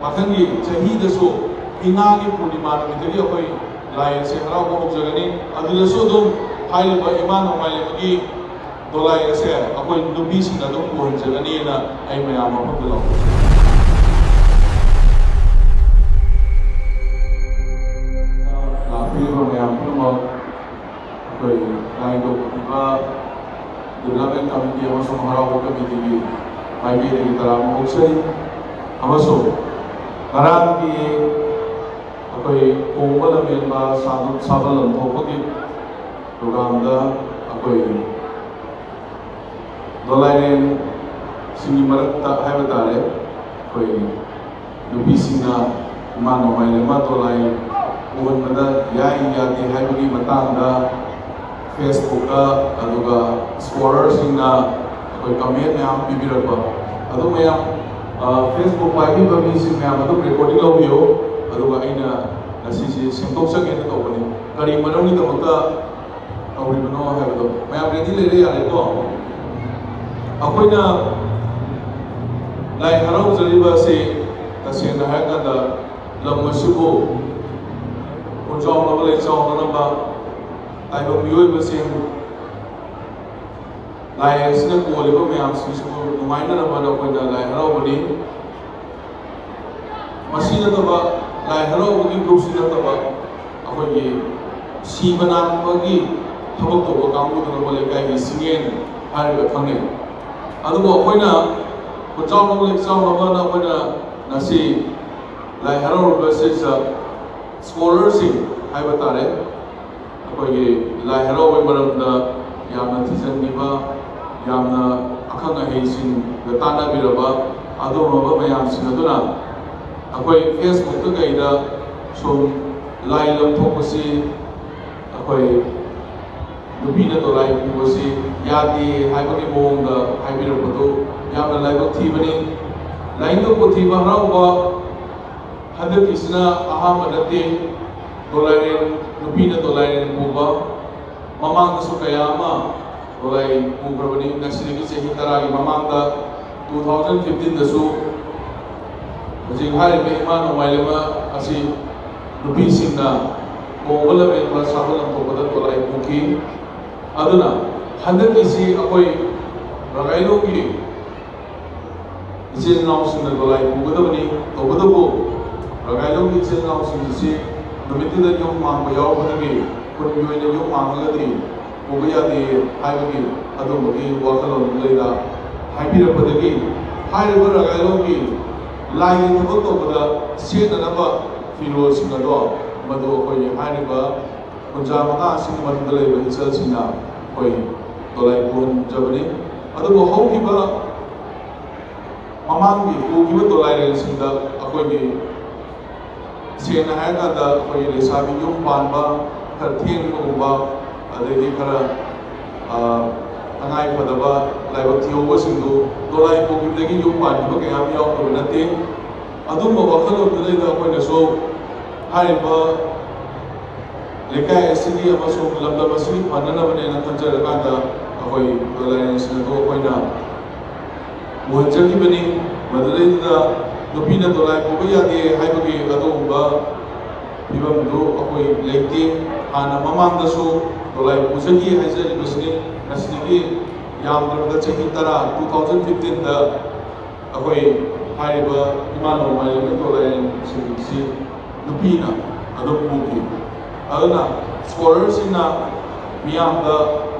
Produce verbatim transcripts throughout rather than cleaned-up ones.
ꯃꯊꯪꯒꯤ ꯆꯍꯤꯗꯁꯨ ꯏꯉꯥꯒꯤ ꯄꯨꯔꯅꯤꯃꯥ ꯅꯨꯃꯤꯠꯇꯒꯤ ꯑꯩꯈꯣꯏ ꯂꯥꯏ ꯑꯁꯦ ꯍꯔꯥꯎꯕ ꯍꯧꯖꯒꯅꯤ꯫ ꯑꯗꯨꯗꯁꯨ ꯑꯗꯨꯝ ꯍꯥꯏꯔꯤꯕ ꯏꯃꯥ ꯅꯣꯡꯃꯥꯏꯂꯦꯝꯕꯒꯤ ꯗꯣꯂꯥꯏ ꯑꯁꯦ ꯑꯩꯈꯣꯏ ꯅꯨꯄꯤꯁꯤꯡꯅ ꯑꯗꯨꯝ ꯄꯨꯍꯟꯖꯒꯅꯤꯅ ꯑꯩ ꯃꯌꯥꯝ ꯃꯐꯝꯗ ꯂꯥꯎꯊꯣꯛꯆꯔꯤ꯫ ꯂꯥꯛꯄꯤꯔꯤꯕ ꯃꯌꯥꯝ ꯄꯨꯝꯅꯃꯛ ꯑꯩꯈꯣꯏ ꯂꯥꯏꯅꯤꯡꯊꯧ ꯄꯨꯈ꯭ꯔꯤꯕ Development Committee ꯑꯃꯁꯨꯡ ꯍꯔꯥꯎꯕ ꯀꯃꯤꯇꯤꯒꯤ ꯃꯥꯏꯀꯩꯗꯒꯤ ꯇꯔꯥꯝꯅ ꯑꯣꯛꯆꯔꯤ꯫ ꯑꯃꯁꯨꯡ ꯉꯔꯥꯡꯒꯤ ꯑꯩꯈꯣꯏ ꯀꯣꯡꯕ ꯂꯝꯍꯦꯟꯕ ꯁꯥꯕ ꯁꯥꯕ ꯂꯝ ꯊꯣꯛꯄꯒꯤ ꯄ꯭ꯔꯣꯒ꯭ꯔꯥꯝꯗ ꯑꯩꯈꯣꯏ ꯗꯣꯂꯥꯏꯔꯦꯟꯁꯤꯡꯒꯤ ꯃꯔꯛꯇ ꯍꯥꯏꯕ ꯇꯥꯔꯦ, ꯑꯩꯈꯣꯏ ꯅꯨꯄꯤꯁꯤꯡꯅ ꯏꯃꯥ ꯅꯣꯡꯃꯥꯏꯂꯦꯝꯕ ꯗꯣꯂꯥꯏ ꯎꯍꯟꯕꯗ ꯌꯥꯏ ꯌꯥꯗꯦ ꯍꯥꯏꯕꯒꯤ ꯃꯇꯥꯡꯗ Facebook-ꯇ, ꯑꯗꯨꯒ ꯁ꯭ꯀꯣꯂꯔꯁꯤꯡꯅ ꯑꯩꯈꯣꯏ ꯀꯃꯦꯟ ꯃꯌꯥꯝ ꯄꯤꯕꯤꯔꯛꯄ, ꯑꯗꯨ ꯃꯌꯥꯝ, ꯑ, Facebook ꯄꯥꯏꯕꯤꯕ ꯃꯤꯁꯤꯡ ꯃꯌꯥꯝ ꯑꯗꯨꯝ ꯔꯦꯀꯣꯔꯗꯤꯡ ꯂꯧꯕꯤꯌꯨ꯫ ꯑꯗꯨꯒ ꯑꯩꯅ ꯉꯁꯤꯁꯦ ꯁꯦꯝꯗꯣꯛꯆꯒꯦꯅ ꯇꯧꯕꯅꯤ꯫ ꯀꯔꯤ ꯃꯔꯝꯒꯤꯗꯃꯛꯇ ꯇꯧꯔꯤꯕꯅꯣ ꯍꯥꯏꯕꯗꯣ ꯃꯌꯥꯝ ꯔꯦꯗꯤ ꯂꯩꯔꯦ, ꯌꯥꯔꯦꯀꯣ? ꯑꯩꯈꯣꯏꯅ ꯂꯥꯏ ꯍꯔꯥꯎꯖꯔꯤꯕ ꯑꯁꯤ ꯇꯁꯦꯡꯅ ꯍꯥꯏꯔꯀꯥꯟꯗ ꯂꯝ ꯑꯁꯤꯕꯨ ꯈꯨꯟꯖꯥꯎꯅꯕ ꯂꯩꯆꯥꯎꯅꯅꯕ ꯇꯥꯏꯕꯪ ꯃꯤꯑꯣꯏꯕꯁꯤꯡ ꯂꯥꯏ ꯑꯁꯤꯅ ꯀꯣꯜꯂꯤꯕ ꯃꯌꯥꯝꯁꯤꯡꯁꯤꯕꯨ ꯅꯨꯡꯉꯥꯏꯅꯅꯕ ꯑꯩꯈꯣꯏꯅ ꯂꯥꯏ ꯍꯔꯥꯎꯕꯅꯤ꯫ ꯃꯁꯤ ꯅꯠꯇꯕ, ꯂꯥꯏ ꯍꯔꯥꯎꯕꯒꯤ ꯒ꯭ꯔꯨꯞꯁꯤ ꯅꯠꯇꯕ, ꯑꯩꯈꯣꯏꯒꯤ ꯁꯤꯕ ꯅꯥꯟꯕꯒꯤ ꯊꯕꯛ ꯇꯧꯕ ꯀꯥꯡꯕꯨꯗꯨꯅ ꯑꯩꯈꯣꯏ ꯂꯩꯀꯥꯏꯒꯤ ꯁꯤꯡꯉꯦꯟ ꯍꯥꯏꯔꯒ ꯈꯪꯅꯩ꯫ ꯑꯗꯨꯕꯨ ꯑꯩꯈꯣꯏꯅ ꯈꯨꯟꯖꯥꯎꯅꯕ ꯂꯩꯆꯥꯎꯅꯕꯅ ꯑꯩꯈꯣꯏꯅ ꯉꯁꯤ ꯂꯥꯏ ꯍꯔꯥꯎꯔꯤꯕ ꯑꯁꯤꯗ ꯁ꯭ꯀꯣꯂꯔꯁꯤꯡ ꯍꯥꯏꯕ ꯇꯥꯔꯦ, ꯑꯩꯈꯣꯏꯒꯤ ꯂꯥꯏ ꯍꯔꯥꯎꯕꯒꯤ ꯃꯔꯝꯗ ꯌꯥꯝꯅ ꯊꯤꯖꯤꯟꯕꯤꯕ, ꯌꯥꯝꯅ ꯑꯈꯪ ꯑꯍꯩꯁꯤꯡꯒ ꯇꯥꯟꯅꯕꯤꯔꯕ ꯑꯗꯨꯒꯨꯝꯂꯕ ꯃꯌꯥꯝꯁꯤꯡ ꯑꯗꯨꯅ ꯑꯩꯈꯣꯏ Facebook-ꯇ ꯀꯩꯗ ꯁꯨꯝ ꯂꯥꯏ ꯂꯝ ꯊꯣꯛꯄꯁꯤ ꯑꯩꯈꯣꯏ ꯅꯨꯄꯤꯅ ꯗꯣꯂꯥꯏ ꯄꯨꯕꯁꯤ ꯌꯥꯗꯦ ꯍꯥꯏꯕꯒꯤ ꯃꯑꯣꯡꯗ ꯍꯥꯏꯕꯤꯔꯛꯄꯗꯨ ꯌꯥꯝꯅ ꯂꯥꯏꯕꯛ ꯊꯤꯕꯅꯤ꯫ ꯂꯥꯏꯅꯤꯡꯊꯧ ꯄꯨꯊꯤꯕ ꯍꯔꯥꯎꯕ ꯍꯟꯗꯛꯀꯤꯁꯤꯅ ꯑꯍꯥꯟꯕ ꯅꯠꯇꯦ꯫ ꯗꯣꯂꯥꯏꯔꯦꯟ, ꯅꯨꯄꯤꯅ ꯗꯣꯂꯥꯏꯔꯦꯟ ꯄꯨꯕ ꯃꯃꯥꯡꯗꯁꯨ ꯀꯌꯥ ꯑꯃ ꯗꯣꯂꯥꯏ ꯄꯨꯈ꯭ꯔꯕꯅꯤ꯫ ꯉꯁꯤꯗꯒꯤ ꯆꯍꯤ ꯇꯔꯥꯒꯤ ꯃꯃꯥꯡꯗ two thousand fifteen-ꯗꯁꯨ ꯍꯧꯖꯤꯛ ꯍꯥꯏꯔꯤꯕ ꯏꯃꯥ ꯅꯣꯡꯃꯥꯏꯂꯦꯝꯃ ꯑꯁꯤ ꯅꯨꯄꯤꯁꯤꯡꯅ ꯀꯣꯡꯕ ꯂꯝꯕꯦꯟꯕ ꯁꯥꯕ ꯂꯝꯊꯣꯛꯄꯗ ꯗꯣꯂꯥꯏ ꯄꯨꯈꯤ꯫ ꯑꯗꯨꯅ ꯍꯟꯗꯛꯀꯤꯁꯤ ꯑꯩꯈꯣꯏ ꯔꯒꯥꯏꯂꯣꯡꯒꯤ ꯏꯆꯤꯜ ꯏꯅꯥꯎꯁꯤꯡꯅ ꯗꯣꯂꯥꯏ ꯄꯨꯒꯗꯕꯅꯤ꯫ ꯇꯧꯕꯇꯕꯨ ꯔꯒꯥꯏꯂꯣꯡꯒꯤ ꯏꯆꯤꯜ ꯏꯅꯥꯎꯁꯤꯡꯁꯤ ꯅꯨꯃꯤꯠꯇꯨꯗ ꯌꯨꯝ ꯃꯥꯡꯕ ꯌꯥꯎꯔꯛꯄꯗꯒꯤ ꯈꯨꯟꯒꯤ ꯑꯣꯏꯅ ꯌꯨꯝ ꯃꯥꯡꯉꯒꯗꯤ ꯄꯨꯕ ꯌꯥꯗꯦ ꯍꯥꯏꯕꯒꯤ ꯑꯗꯨꯝꯕꯒꯤ ꯋꯥꯈꯜꯂꯣꯟꯗꯨ ꯂꯩꯅ ꯍꯥꯏꯕꯤꯔꯛꯄꯗꯒꯤ ꯍꯥꯏꯔꯤꯕ ꯔꯒꯥꯏꯂꯣꯡꯒꯤ ꯂꯥꯏꯒꯤ ꯊꯕꯛ ꯇꯧꯕꯗ ꯁꯦꯠꯅꯅꯕ ꯐꯤꯔꯣꯜꯁꯤꯡ ꯑꯗꯣ ꯃꯗꯨ ꯑꯩꯈꯣꯏꯒꯤ ꯍꯥꯏꯔꯤꯕ ꯀꯨꯟꯖꯥ ꯃꯉꯥ ꯑꯁꯤꯒꯤ ꯃꯅꯨꯡꯗ ꯂꯩꯕ ꯏꯆꯜꯁꯤꯡꯅ ꯑꯩꯈꯣꯏ ꯗꯣꯂꯥꯏ ꯄꯨꯍꯟꯖꯕꯅꯤ꯫ ꯑꯗꯨꯕꯨ ꯍꯧꯈꯤꯕ ꯃꯃꯥꯡꯒꯤ ꯄꯨꯈꯤꯕ ꯗꯣꯂꯥꯏꯔꯦꯜꯁꯤꯡꯗ ꯑꯩꯈꯣꯏꯒꯤ ꯁꯦꯡꯅ ꯍꯥꯏꯔꯀꯥꯟꯗ ꯑꯩꯈꯣꯏꯒꯤ ꯂꯩꯁꯥꯕꯤ ꯌꯨꯝ ꯄꯥꯟꯕ ꯈꯔ ꯊꯦꯡꯕꯒꯨꯝꯕ, ꯑꯗꯩꯗꯤ ꯈꯔ, ꯑ, ꯇꯉꯥꯏ ꯐꯗꯕ ꯂꯥꯏꯕꯛ ꯊꯤꯍꯧꯕꯁꯤꯡꯗꯨ ꯗꯣꯂꯥꯏ ꯄꯨꯈꯤꯕꯗꯒꯤ ꯌꯨꯝ ꯄꯥꯟꯈꯤꯕ ꯀꯌꯥ ꯑꯃ ꯌꯥꯎꯗꯕ ꯅꯠꯇꯦ꯫ ꯑꯗꯨꯝꯕ ꯋꯥꯈꯜꯂꯣꯟꯗꯨꯗꯩꯗ ꯑꯩꯈꯣꯏꯅꯁꯨ ꯍꯥꯏꯔꯤꯕ ꯂꯩꯀꯥꯏ ꯑꯁꯤꯒꯤ ꯑꯃꯁꯨꯡ ꯂꯝꯗꯝ ꯑꯁꯤꯒꯤ ꯐꯅꯅꯕꯅꯦꯅ ꯈꯟꯖꯔꯀꯥꯟꯗ ꯑꯩꯈꯣꯏ ꯗꯣꯂꯥꯏꯔꯦꯜꯁꯤꯡ ꯑꯗꯨ ꯑꯩꯈꯣꯏꯅ ꯎꯍꯟꯖꯈꯤꯕꯅꯤ꯫ ꯃꯗꯨꯗꯩꯗꯨꯗ ꯅꯨꯄꯤꯅ ꯗꯣꯂꯥꯏ ꯄꯨꯕ ꯌꯥꯗꯦ ꯍꯥꯏꯕꯒꯤ ꯑꯗꯨꯒꯨꯝꯕ ꯐꯤꯕꯝꯗꯨ ꯑꯩꯈꯣꯏ ꯂꯩꯇꯦ꯫ ꯍꯥꯟꯅ ꯃꯃꯥꯡꯗꯁꯨ ꯗꯣꯂꯥꯏ ꯄꯨꯖꯈꯤ ꯍꯥꯏꯖꯔꯤꯕꯁꯤꯅꯤ꯫ ꯉꯁꯤꯗꯒꯤ ꯌꯥꯝꯗ꯭ꯔꯕꯗ ꯆꯍꯤ ꯇꯔꯥ, two thousand fifteen ꯗ ꯑꯩꯈꯣꯏ ꯍꯥꯏꯔꯤꯕ ꯏꯃꯥ ꯅꯣꯡꯃꯥꯏꯂꯦꯝꯕ ꯗꯣꯂꯥꯏꯔꯦꯜꯁꯤꯡꯁꯤ ꯅꯨꯄꯤꯅ ꯑꯗꯨꯝ ꯄꯨꯈꯤ꯫ ꯑꯗꯨꯅ ꯁ꯭ꯀꯣꯂꯔꯁꯤꯡꯅ ꯃꯤꯌꯥꯝꯗ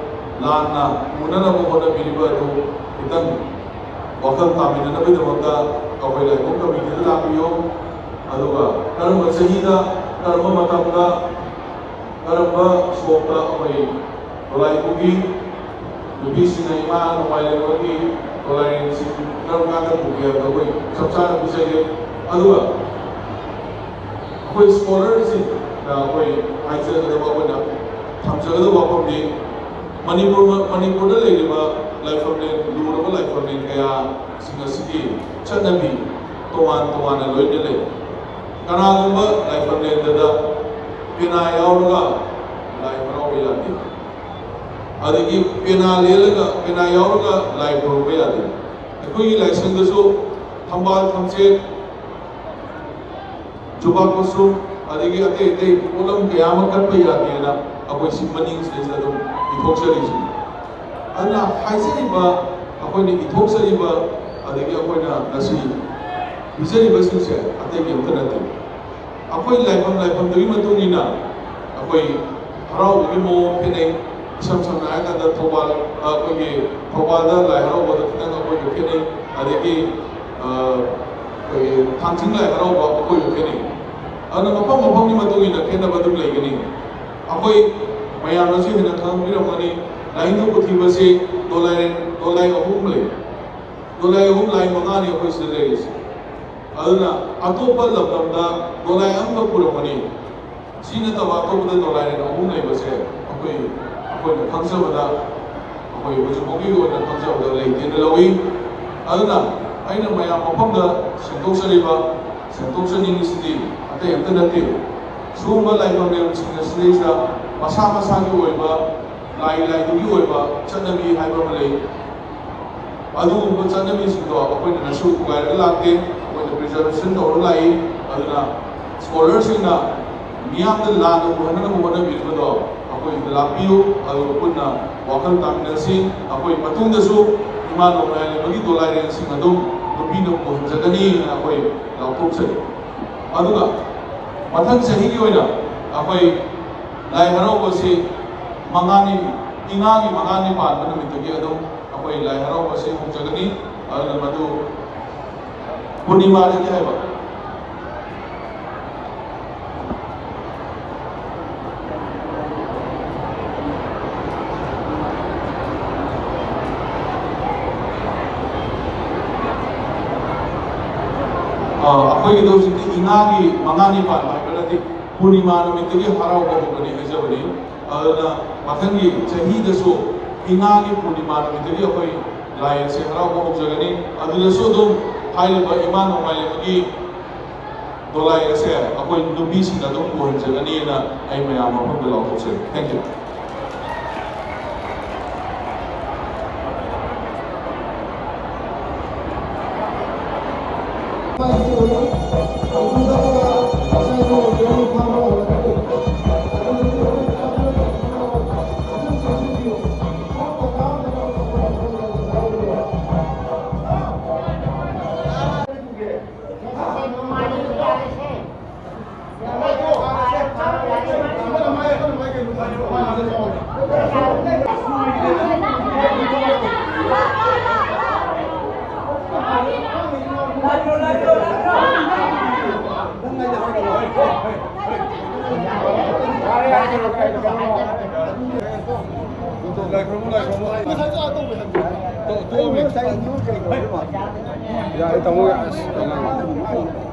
ꯂꯥꯟꯅ ꯎꯅꯅꯕ ꯍꯣꯠꯅꯕꯤꯔꯤꯕ ꯑꯗꯨ ꯈꯤꯇꯪ ꯋꯥꯈꯜ ꯇꯥꯃꯤꯟꯅꯅꯕꯒꯤꯗꯃꯛꯇ ꯑꯩꯈꯣꯏ ꯂꯥꯏꯕꯛ ꯀꯃꯤꯇꯤꯗ ꯂꯥꯛꯄꯤꯌꯨ꯫ ꯑꯗꯨꯒ ꯀꯔꯝꯕ ꯆꯍꯤꯗ, ꯀꯔꯝꯕ ꯃꯇꯝꯗ, ꯀꯔꯝꯕ ꯁꯣꯛꯇ ꯑꯩꯈꯣꯏ ꯗꯣꯂꯥꯏ ꯄꯨꯈꯤ, ꯅꯨꯄꯤꯁꯤꯡꯅ ꯏꯃꯥ ꯅꯣꯡꯃꯥꯏꯂꯦꯝꯕꯒꯤ ꯗꯣꯂꯥꯏꯔꯦꯜꯁꯤ ꯀꯔꯝ ꯀꯥꯟꯗ ꯄꯨꯒꯦ ꯍꯥꯏꯕꯗꯣ ꯑꯩꯈꯣꯏ ꯆꯞ ꯆꯥꯅ ꯄꯤꯖꯒꯦ꯫ ꯑꯗꯨꯒ ꯑꯩꯈꯣꯏ ꯁ꯭ꯀꯣꯂꯔꯁꯤꯡꯅ ꯑꯩꯈꯣꯏ ꯍꯥꯏꯖꯒꯗꯕ, ꯑꯩꯈꯣꯏꯅ ꯊꯝꯖꯒꯗꯕ ꯋꯥꯐꯝꯗꯤ ꯃꯅꯤꯄꯨꯔ, ꯃꯅꯤꯄꯨꯔꯗ ꯂꯩꯔꯤꯕ ꯂꯥꯏꯐꯝꯂꯦꯟ, ꯂꯨꯔꯕ ꯂꯥꯏꯐꯝꯂꯦꯟ ꯀꯌꯥꯁꯤꯡ ꯑꯁꯤꯒꯤ ꯆꯠꯅꯕꯤ ꯇꯣꯉꯥꯟ ꯇꯣꯉꯥꯟꯅ ꯂꯣꯏꯅ ꯂꯩ꯫ ꯀꯅꯥꯒꯨꯝꯕ ꯂꯥꯏꯐꯝꯂꯦꯟꯗꯗ ꯄꯦꯅꯥ ꯌꯥꯎꯔꯒ ꯂꯥꯏ ꯍꯔꯥꯎꯕ ꯌꯥꯗꯦ꯫ ꯑꯗꯒꯤ ꯄꯦꯅꯥ ꯂꯦꯜꯂꯒ, ꯄꯦꯅꯥ ꯌꯥꯎꯔꯒ ꯂꯥꯏ ꯈꯨꯔꯨꯝꯕ ꯌꯥꯗꯦ꯫ ꯑꯩꯈꯣꯏꯒꯤ ꯂꯥꯏꯁꯪꯗꯁꯨ ꯊꯝꯕꯥꯜ ꯊꯝꯆꯦꯠ ꯖꯨꯕꯥ ꯀꯨꯁꯨꯝ, ꯑꯗꯒꯤ ꯑꯇꯩ ꯑꯇꯩ ꯄꯣꯠꯂꯝ ꯀꯌꯥ ꯑꯃ ꯀꯠꯄ ꯌꯥꯗꯦꯅ ꯑꯩꯈꯣꯏ ꯁꯤ ꯃꯅꯤꯡꯁꯤꯗꯩꯁꯤꯗ ꯑꯗꯨꯝ ꯏꯊꯣꯛꯆꯔꯤꯁꯤꯅꯤ꯫ ꯑꯗꯨꯅ ꯍꯥꯏꯖꯔꯤꯕ, ꯑꯩꯈꯣꯏꯅ ꯏꯊꯣꯛꯆꯔꯤꯕ, ꯑꯗꯒꯤ ꯑꯩꯈꯣꯏꯅ ꯉꯁꯤ ꯄꯤꯖꯔꯤꯕꯁꯤꯡꯁꯦ ꯑꯇꯩꯒꯤ ꯑꯝꯇ ꯅꯠꯇꯦ꯫ ꯑꯩꯈꯣꯏ ꯂꯥꯏꯐꯝ ꯂꯥꯏꯐꯝꯗꯨꯒꯤ ꯃꯇꯨꯡ ꯏꯟꯅ ꯑꯩꯈꯣꯏ ꯍꯔꯥꯎꯕꯒꯤ ꯃꯑꯣꯡ ꯈꯦꯠꯅꯩ꯫ ꯏꯁꯝ ꯁꯝꯅ ꯍꯥꯏꯔꯀꯥꯟꯗ ꯊꯧꯕꯥꯜ, ꯑꯩꯈꯣꯏꯒꯤ ꯊꯧꯕꯥꯜꯗ ꯂꯥꯏ ꯍꯔꯥꯎꯕꯗ ꯈꯤꯇꯪ ꯑꯩꯈꯣꯏꯒ ꯈꯦꯠꯅꯩ, ꯑꯗꯒꯤ, ꯑ, ꯑꯩꯈꯣꯏꯒꯤ ꯊꯥꯡꯖꯤꯡ ꯂꯥꯏ ꯍꯔꯥꯎꯕ ꯑꯩꯈꯣꯏꯒ ꯈꯦꯠꯅꯩ꯫ ꯑꯗꯨꯅ ꯃꯐꯝ ꯃꯐꯝꯒꯤ ꯃꯇꯨꯡ ꯏꯟꯅ ꯈꯦꯠꯅꯕ ꯑꯗꯨꯝ ꯂꯩꯒꯅꯤ꯫ ꯑꯩꯈꯣꯏ ꯃꯌꯥꯝꯅꯁꯨ ꯍꯦꯟꯅ ꯈꯪꯕꯤꯔꯝꯒꯅꯤ, ꯂꯥꯏꯅꯤꯡꯊꯧ ꯄꯨꯊꯤꯕꯁꯤ ꯗꯣꯂꯥꯏ, ꯗꯣꯂꯥꯏ ꯑꯍꯨꯝ ꯂꯩ꯫ ꯗꯣꯂꯥꯏ ꯑꯍꯨꯝ, ꯂꯥꯏ ꯃꯉꯥꯅꯤ ꯑꯩꯈꯣꯏ ꯁꯤꯗ ꯂꯩꯔꯤꯁꯦ꯫ ꯑꯗꯨꯅ ꯑꯇꯣꯞꯄ ꯂꯝꯗꯝꯗ ꯗꯣꯂꯥꯏ ꯑꯃꯈꯛ ꯄꯨꯔꯝꯒꯅꯤ꯫ ꯁꯤ ꯅꯠꯇꯕ ꯑꯇꯣꯞꯄꯗ ꯗꯣꯂꯥꯏ ꯑꯍꯨꯝ ꯂꯩꯕꯁꯦ ꯑꯩꯈꯣꯏ, ꯑꯩꯈꯣꯏꯅ ꯈꯪꯖꯕꯗ, ꯑꯩꯈꯣꯏ ꯍꯧꯖꯤꯛ ꯐꯥꯎꯒꯤ ꯑꯣꯏꯅ ꯈꯪꯖꯕꯗ ꯂꯩꯇꯦꯅ ꯂꯧꯏ꯫ ꯑꯗꯨꯅ ꯑꯩꯅ ꯃꯌꯥꯝ ꯃꯐꯝꯗ ꯁꯦꯡꯗꯣꯛꯆꯔꯤꯕ, ꯁꯦꯡꯗꯣꯛꯆꯅꯤꯡꯉꯤꯁꯤꯗꯤ ꯑꯇꯩ ꯑꯝꯇ ꯅꯠꯇꯦ꯫ ꯁꯤꯒꯨꯝꯕ ꯂꯥꯏꯐꯝ ꯂꯩꯕꯁꯤꯡ ꯑꯁꯤꯗꯩꯁꯤꯗ ꯃꯁꯥ ꯃꯁꯥꯒꯤ ꯑꯣꯏꯕ, ꯂꯥꯏ ꯂꯥꯏꯗꯨꯒꯤ ꯑꯣꯏꯕ ꯆꯠꯅꯕꯤ ꯍꯥꯏꯕ ꯑꯃ ꯂꯩ꯫ ꯑꯗꯨꯒꯨꯝꯕ ꯆꯠꯅꯕꯤꯁꯤꯡꯗꯣ ꯑꯩꯈꯣꯏꯅ ꯉꯁꯤ ꯊꯨꯒꯥꯏꯔꯒ ꯂꯥꯛꯇꯦ, ꯑꯩꯈꯣꯏꯅ ꯄ꯭ꯔꯤꯖꯥꯔꯕꯦꯁꯟ ꯇꯧꯔꯒ ꯂꯥꯛꯏ꯫ ꯑꯗꯨꯅ ꯁ꯭ꯀꯣꯂꯔꯁꯤꯡꯅ ꯃꯤꯌꯥꯝꯗ ꯂꯥꯟꯅ ꯎꯍꯟꯅꯅꯕ ꯍꯣꯠꯅꯕꯤꯔꯤꯕꯗꯣ ꯑꯩꯈꯣꯏꯗ ꯂꯥꯛꯄꯤꯌꯨ, ꯑꯗꯨꯒ ꯄꯨꯟꯅ ꯋꯥꯈꯜ ꯇꯥꯃꯤꯟꯅꯁꯤ꯫ ꯑꯩꯈꯣꯏ ꯃꯇꯨꯡꯗꯁꯨ ꯏꯃꯥ ꯅꯣꯡꯃꯥꯏ ꯂꯩꯃꯒꯤ ꯗꯣꯂꯥꯏꯔꯦꯟꯁꯤꯡ ꯑꯗꯨꯝ ꯅꯨꯄꯤꯅ ꯎꯍꯟꯖꯒꯅꯤꯅ ꯑꯩꯈꯣꯏ ꯂꯥꯎꯊꯣꯛꯆꯔꯤ꯫ ꯑꯗꯨꯒ ꯃꯊꯪ ꯆꯍꯤꯒꯤ ꯑꯣꯏꯅ ꯑꯩꯈꯣꯏ ꯂꯥꯏ ꯍꯔꯥꯎꯕꯁꯤ ꯃꯉꯥꯅꯤ, ꯏꯉꯥꯒꯤ ꯃꯉꯥꯅꯤ ꯄꯥꯟꯕ ꯅꯨꯃꯤꯠꯇꯒꯤ ꯑꯗꯨꯝ ꯑꯩꯈꯣꯏ ꯂꯥꯏ ꯍꯔꯥꯎꯕꯁꯤ ꯍꯧꯖꯒꯅꯤ꯫ ꯑꯗꯨꯅ ꯃꯗꯨ ꯄꯨꯔꯅꯤꯃꯥꯗꯒꯤ ꯍꯥꯏꯕ꯫ ꯑ, ꯑꯩꯈꯣꯏꯒꯤꯗꯣ ꯍꯧꯖꯤꯛꯇꯤ ꯏꯉꯥꯒꯤ ꯃꯉꯥꯅꯤ ꯄꯥꯟꯕ ꯍꯥꯏꯕ ꯅꯠꯇꯦ, ꯄꯨꯔꯅꯤꯃꯥ ꯅꯨꯃꯤꯠꯇꯒꯤ ꯍꯔꯥꯎꯕ ꯍꯧꯒꯅꯤ ꯍꯥꯏꯖꯕꯅꯤ꯫ ꯑꯗꯨꯅ ꯃꯊꯪꯒꯤ ꯆꯍꯤꯗꯁꯨ ꯏꯉꯥꯒꯤ ꯄꯨꯔꯅꯤꯃꯥ ꯅꯨꯃꯤꯠꯇꯒꯤ ꯑꯩꯈꯣꯏ ꯂꯥꯏ ꯑꯁꯤ ꯍꯔꯥꯎꯕ ꯍꯧꯖꯒꯅꯤ꯫ ꯑꯗꯨꯗꯁꯨ ꯑꯗꯨꯝ ꯍꯥꯏꯔꯤꯕ ꯏꯃꯥ ꯅꯣꯡꯃꯥꯏꯂꯦꯝꯒꯤ ꯗꯣꯂꯥꯏ ꯑꯁꯦ ꯑꯩꯈꯣꯏ ꯅꯨꯄꯤꯁꯤꯡꯅ ꯑꯗꯨꯝ ꯎꯍꯟꯖꯒꯅꯤꯅ ꯑꯩ ꯃꯌꯥꯝ ꯃꯐꯝꯗ ꯂꯥꯎꯊꯣꯛꯆꯔꯤ꯫ Thank you꯫ ꯂꯥꯏ ꯈꯨꯔꯨꯝꯃꯨ, ꯂꯥꯏ ꯈꯨꯔꯨꯝꯃꯨ꯫ ꯇꯣ-, ꯇꯣꯛꯑꯃꯤ꯫ ꯌꯥꯔꯦ, ꯇꯥꯃꯣ, ꯑꯁ, ꯑꯉꯥꯡ꯫